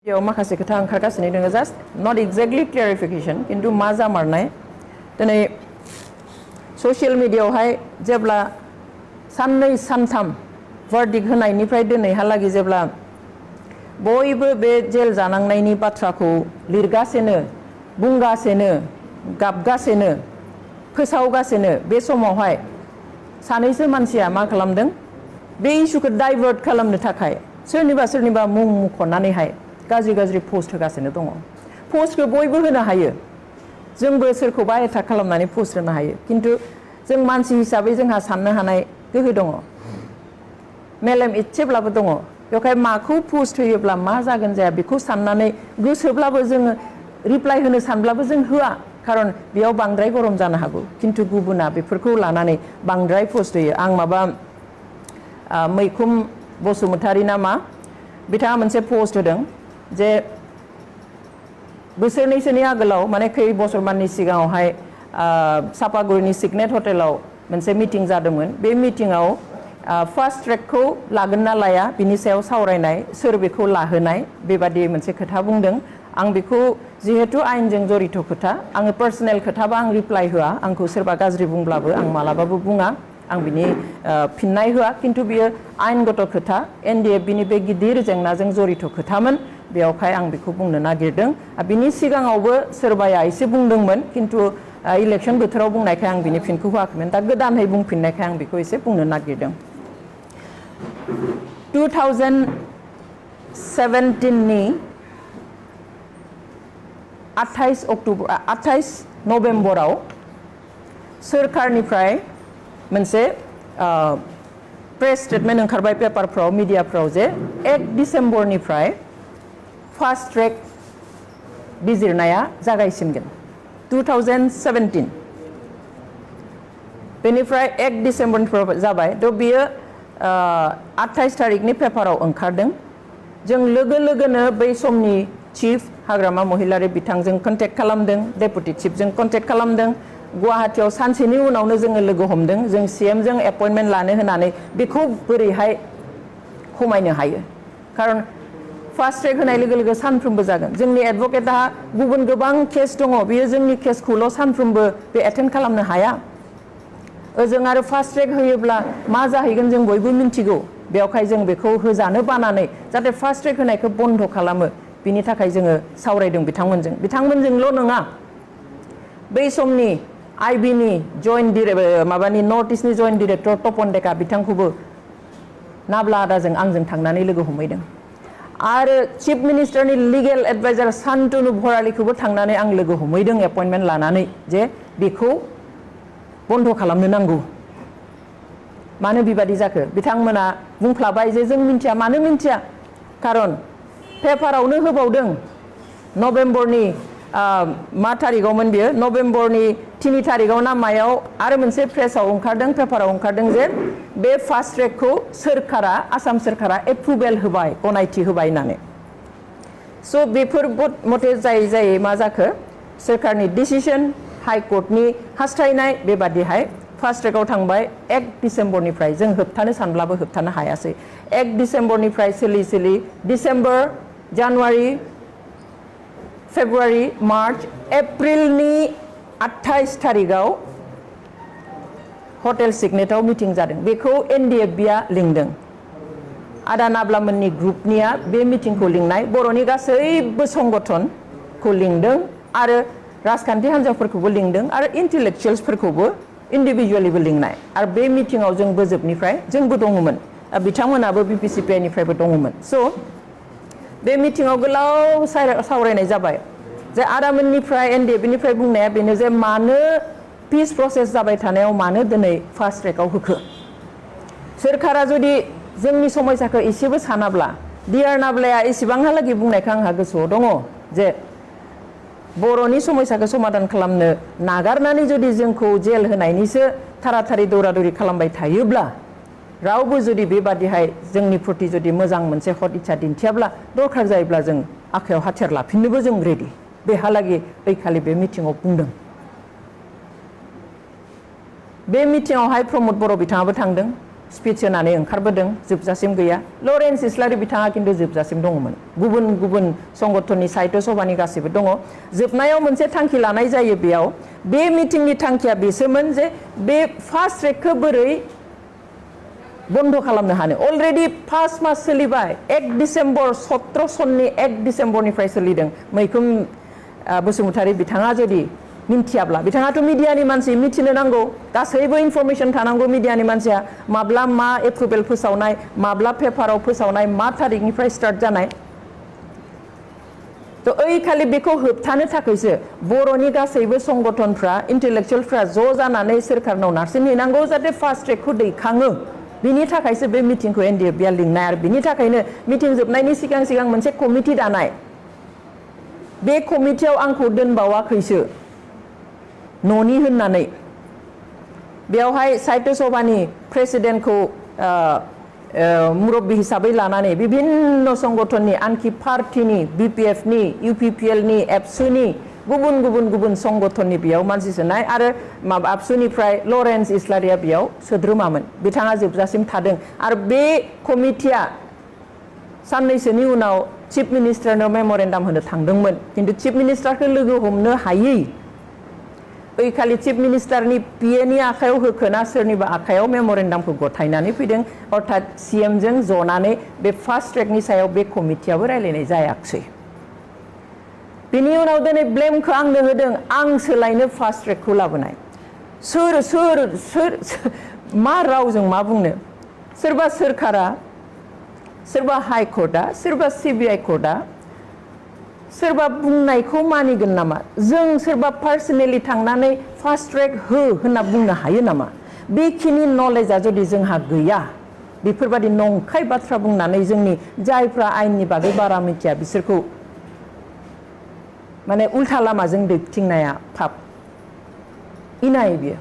याव माखासे खोथा ओंखारगासिनो दङ जास्ट नट एक्जेक्टलि क्लियारिफिकेशन किन्तु मा जामारनाय दिनै ससियेल मिडियायावहाय जेब्ला साननै सानथाम भार्डिक्ट होनायनिफ्राय दिनैहालागै जेब्ला बयबो बे जेल जानांनायनि बाथ्राखौ लिरगासिनो बुंगासिनो गाबगासिनो फोसावगासिनो बे समावहाय सानैसो मानसिया मा खालामदों बे इस्युखौ डाइभार्ट खालामनो थाखाय सोरनिबा मुं मुंख'नानैहाय गाज्रि पोस्ट होगासिनो दङ पोस्टखौ बयबो होनो हायो जोंबो सोरखौबा एटाक खालामनानै पोस्ट होनो हायो किन्तु जों मानसि हिसाबै जोंहा साननो हानाय गोहो दङ मेलेम एसेब्लाबो दङ बेवहाय माखौ पोस्ट होयोब्ला मा जागोन जाया बेखौ साननानै गोसोब्लाबो जोङो रिप्लाइ होनो सानब्लाबो जों होआ खारन बेयाव बांद्राय गरम जानो हागौ किन्तु गुबुना बेफोरखौ लानानै बांद्राय पोस्ट होयो आं माबा मैखुम बसुमतारी नामा बिथाङा मोनसे पोस्ट होदों जे बोसोरनैसोनि आगोलाव माने खै बोसोरमाननि सिगाङावहाय सापागुरिनि सिगनेट हटेलाव मोनसे मिटिं जादोंमोन बे मिटिंआव फार्स्ट ट्रेकखौ लागोन ना लाया बिनि सायाव सावरायनाय सोर बेखौ लाहोनाय बेबादि मोनसे खोथा बुंदों आं बेखौ जिहेतु आयेनजों जरित खोथा आङो पार्सनेल खोथाबा आं रिप्लाइ होआ आंखौ सोरबा गाज्रि बुंब्लाबो आं मालाबाबो बुङा आं बिनि फिननाय होआ किन्तु बियो आयेनगत खोथा एनडिएफबिनि बे गिदिर जेंनाजों जरित खोथामोन बेयावहाय आं बेखौ बुंनो नागिरदों बिनि सिगाङावबो सोरबाया एसे बुंदोंमोन किन्तु इलेक्शन बोथोराव बुंनायखाय आं बिनि फिनखौ होआखैमोन दा गोदानै बुंफिननायखाय आं बेखौ एसे बुंनो नागिरदों 2017 नि 28 नभेम्बराव सोरखारनिफ्राय मोनसे प्रेस स्टेटमेन्ट ओंखारबाय पेपारफ्राव मिडियाफ्राव जे 1 डिसेम्बरनिफ्राय फार्स्ट ट्रेक बिजिरनाया जागायसिनगोन 2017 बेनिफ्राय 1 डिसेम्बरनिफ्राय जाबाय थ' बियो 28 तारिखनि पेपाराव ओंखारदों जों लोगो लोगोनो बै समनि चिफ हाग्रामा महिलारि बिथांजों कन्टेक्ट खालामदों डेपुटि चिफजों कन्टेक्ट खालामदों गुवाहाटीयाव सानसेनि उनावनो जोङो लोगो हमदों जों सीएम जों एपइन्टमेन्ट लानो होनानै बेखौ बोरैहाय खमायनो हायो खारन फार्स्ट ट्रेक होनाय लोगो लोगो सानफ्रोमबो जागोन जोंनि एडभकेटआ गुबुन गोबां केस दङ बियो जोंनि केसखौल' सानफ्रोमबो बे एटेन्ड खालामनो हाया ओजों आरो फार्स्ट ट्रेक होयोब्ला मा जाहैगोन जों बयबो मिन्थिगौ बेवहाय जों बेखौ होजानो बानानै जाहाथे फार्स्ट ट्रेक होनायखौ बन्द खालामो बिनि थाखाय जोङो सावरायदों बिथांमोनजोंल' नङा बै समनि आइबिनि जइन्ट माबानि नर्थ इस्टनि जइन्ट डिरेक्टर तपन डेका बिथांखौबो नाब्ला आदाजों आंजों थांनानै लोगो हमहैदों आरो चिफ मिनिस्टारनि लिगेल एडभाइजार सान्तनु भरालीखौबो थांनानै आं लोगो हमहैदों एपइन्टमेन्ट लानानै जे बेखौ बन्द खालामनो नांगौ मानो बेबादि जाखो बिथांमोना बुंफ्लाबाय जे जों मिन्थिया मानो मिन्थिया खारन पेपारावनो होबावदों नभेम्बरनि मा तारिखआवमोन बियो नभेम्बरनि 3 तारिखआव ना मायाव आरो मोनसे प्रेसाव ओंखारदों पेपाराव ओंखारदों जे बे फार्स्ट ट्रेकखौ सोरखारा आसाम सोरखारा एप्रुभेल होबाय गनायथि होबाय होननानै स' बेफोर मथे जाय मा जाखो सोरखारनि डिसिसन हाइकर्टनि हास्थायनाय बेबादिहाय फार्स्ट ट्रेकआव थांबाय 1 डिसेम्बरनिफ्राय जों होबथानो सानब्लाबो होबथानो हायासै 1 डिसेम्बरनिफ्राय सोलि डिसेम्बर जानुवारि फेब्रुवारि मार्च एप्रिलनि 28 तारिखआव हटेल सिगनेटआव मिटिं जादों बेखौ एनडिएफबिआ लिंदों आदा नाब्लामोननि ग्रुपनिया बे मिटिंखौ लिंनाय बर'नि गासैबो संगठनखौ लिंदों आरो राजखान्थि हान्जाफोरखौबो लिंदों आरो इन्टेलेक्चुवेल्सफोरखौबो इन्डिभिजुवेलिबो लिंनाय आरो बे मिटिंआव जोंबो दङमोन बिथांमोनाबो बिपिसिपिआइनिफ्रायबो दङमोन स' बे मिटिंआव गोलाव सावरायनाय जाबाय जे आदामोननिफ्राय एनडिएफबिनिफ्राय बुंनाया बेनो जे मानो पिस प्रसेस जाबाय थानायाव मानो दिनै फार्स्ट ट्रेकआव होखो सोरखारा जुदि जोंनि समयसाखौ एसेबो सानाब्ला डिआर नाब्लाया एसेबांहालागै बुंनायखौ आंहा गोसोआव दङ जे बर'नि समयसाखौ समाधान खालामनो नागारनानै जुदि जोंखौ जेल होनायनिसो थाराथारि दौरादौरि खालामबाय थायोब्ला रावबो जुदि बेबादिहाय जोंनि प्रति जुदि मोजां मोनसे हद इच्छा दिन्थियाब्ला दरखार जायोब्ला जों आखायाव हाथियार लाफिननोबो जों रेडि बेहालागै ओइखालि बे मिटिंआव बुंदों बे मिटिंआवहाय प्रमद बर' बिथाङाबो थांदों स्पीच होनानै ओंखारबोदों जोबजासिम गैया लरेन्स इस्लारि बिथाङा खिन्थु जोबजासिम दङमोन गुबुन गुबुन संगठननि साहित्य सभानि गासिबो दङ जोबनायाव मोनसे थांखि लानाय जायो बेयाव बे मिटिंनि थांखिया बेसोमोन जे बे फास्ट ट्रेकखौ बोरै बन्द खालामनो हानो अलरेडि 5 मास सोलिबाय 1 डिसेम्बर 17 सननि 1 डिसेम्बरनिफ्राय सोलिदों मैखोम बसुमतारी बिथाङा जुदि मिन्थियाब्ला बिथाङाथ' मिडियानि मानसि मिथिनो नांगौ गासैबो इनफरमेशन थानांगौ मिडियानि मानसिया माब्ला मा एप्रुभेल फोसावनाय माब्ला पेपाराव फोसावनाय मा थारिखनिफ्राय स्टार्ट जानाय तो ओइ खालि बेखौ होबथानो थाखायसो बर'नि गासैबो संगठनफ्रा इन्टेलेक्चुयेलफ्रा ज' जानानै सोरखारनाव नारसिनहैनांगौ जाहाथे फास्ट ट्रेकखौ दैखाङो बिनि थाखायसो बे मिटिंखौ एनडिएफबिआ लिंनाय आरो बिनि थाखायनो मिटिं जोबनायनि सिगां सिगां मोनसे कमिटि दानाय बे कमिटियाव आंखौ दोनबावाखैसो न'नि होननानै बेयावहाय साहित्य सभानि प्रेसिडेन्टखौ मुरब्बी हिसाबै लानानै विभिन्न संगठननि आनखि पार्टीनि बिपिएफनि इउपिपिएलनि एबसुनि गुबुन गुबुन गुबुन संगठननि बेयाव मानसि सोनाय आरो माबा आबसुनिफ्राय लरेन्स इस्लारिया बेयाव सोद्रोमामोन बिथाङा जोबजासिम थादों आरो बे कमिटिया साननैसोनि उनाव चिफ मिनिस्टारनो मेमरेन्डाम होनो थांदोंमोन किन्तु चिफ मिनिस्टारखौ लोगो हमनो हायै ओइ खालि चिफ मिनिस्टारनि पिएनि आखायाव होखोना सोरनिबा आखायाव मेमरेन्डामखौ गथायनानै फैदों अर्थात सीएमजों जनानै बे फास्ट ट्रेकनि सायाव बे कमिटियाबो रायलायनाय जायाखसै बिनि उनाव दिनै ब्लेमखौ आंनो होदों आं सोलायनो फास्ट ट्रेकखौ लाबोनाय सोर सोर सोर मा रावजों मा बुंनो सोरबा सोरखारा सोरबा हाइ कर्टआ सोरबा सिबिआइ कर्टआ सोरबा बुंनायखौ मानिगोन नामा जों सोरबा पार्सनेलि थांनानै फास्ट ट्रेक हो होनना बुंनो हायो नामा बेखिनि नलेजआ जुदि जोंहा गैया बेफोरबायदि नंखाय बाथ्रा बुंनानै जोंनि जायफ्रा आयेननि बागै बारा मिथिया बिसोरखौ माने उल्था लामाजों दैथिंनाया पाप इनाय बियो